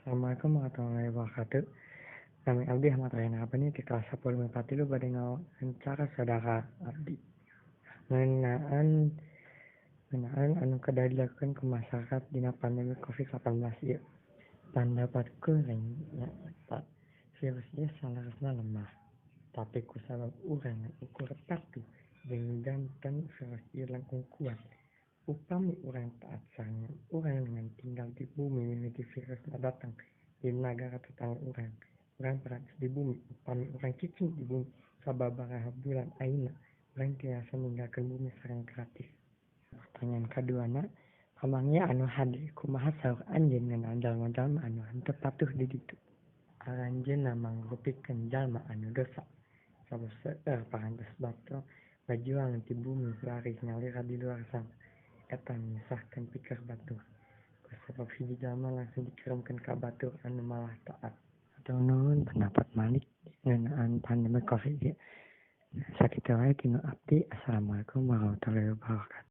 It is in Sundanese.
Assalamualaikum warahmatullahi wabarakatuh. Nami abdi Ahmad Rayhan Rabbani ti kelas 10 MIPA 3 bade ngawawancara saudara abdi ngeunaan anu kedah dilakukeun ku masyarakat dina pandemi Covid-18 ieu. Pandapat kuring nyaeta virus ieu saleresna lemah, tapi kusabab urang ngan ukur patuh jeung janten virus ieu langkung kuat. Upami urang taat sareng urang ngan tinggal di bumi mimiti virusna datang di nagara tetangga urang. Urang parantos di bumi, upami urang cicing di bumi sababaraha bulan ayeuna, urang tiasa ninggalkeun bumi sareng gratis. Pertanyaan kaduana, pamanggih anu hade, kumaha saur anjeun ngeunaan jalma-jalma anu henteu patuh di ditu? Aranjeunna mangrupikeun jalma anu dosa, sabab seueur parantos batur berjuang ti bumi bari nyalira di luar sana. Eta nyusahkeun pikeun batur. Kusabab hiji jalma langsung dikiremkeun ka batur anu malah taat. Hatur nuhun pendapat Malik ngeunaan pandemi Covid ieu. Sakitu wae tinu abdi. Assalamualaikum warahmatullahi wabarakatuh.